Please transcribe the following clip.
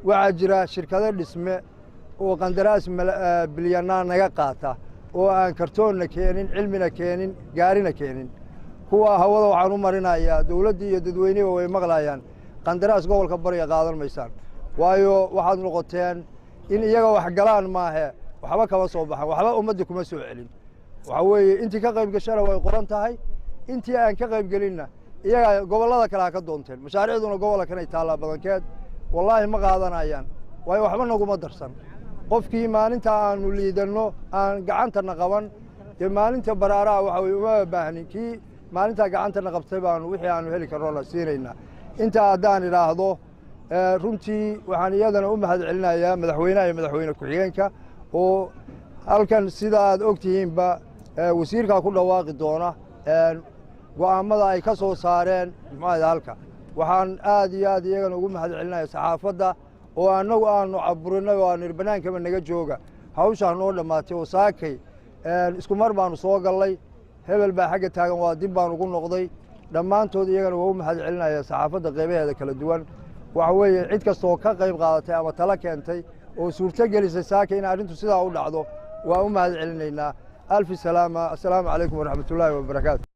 Waxaa jira shirkado dhisme oo qandaraas bilyanaa naga qaata oo aan kartoonna keenin, cilmina keenin, gaarina keenin. Kuwa hawada waxaan u marinayaa, dowladdii iyo dadweynihiba way maqlayaan, qandaraas gobolka Bariga qaadan maysaan, waayo waxaad noqoteen in iyaga wax galaan maahe, waxba kama soo baxan, waxba ummadda kuma soo celin. Waxaa weeye intii ka qayb gashana way qoran tahay, intii aan ka qayb gelinna iyagaa gobollada kale ha ka doonteen. Mashaariicduna gobolka kanay taallaa badankeed, wallaahi ma qaadanayaan, waayo waxba naguma darsan. Qofkii maalinta aanu liidanno aan gacantana qaban dee maalinta baraaraha waxa weye uma baahnin. Kii maalintaa gacantana qabtay baanu wixii aanu heli karno la siinaynaa. Intaa haddaan idhaahdo, runtii waxaan iyadana u mahad celinayaa madaxweynaha iyo madaxweyne ku-xigeenka oo halkan sida aad og tihiinba wasiirkaa ku dhawaaqi doona go'aammada ay ka soo saareen muxuahda halka. Waxaan aad iyo aad iyagana ugu mahad celinaya saxaafadda oo annagu aanu caburinay oo aanu idhi bannaankaba naga jooga, hawshaa noo dhammaatay oo saakay isku mar baanu soo gallay, hebel baa xagga taagan, waa dib baan ugu noqday. Dhammaantood iyagana waa u mahad celinaya saxaafadda qaybaheeda kala duwan. Waxa weeye cid kastaoo ka qayb qaadatay ama talo keentay oo suurto gelisay saaka in arrintu sidaa u dhacdo, waa u mahad celinaynaa. Alfi salaama, assalaamu calaykum waraxmatullaahi wabarakaatu.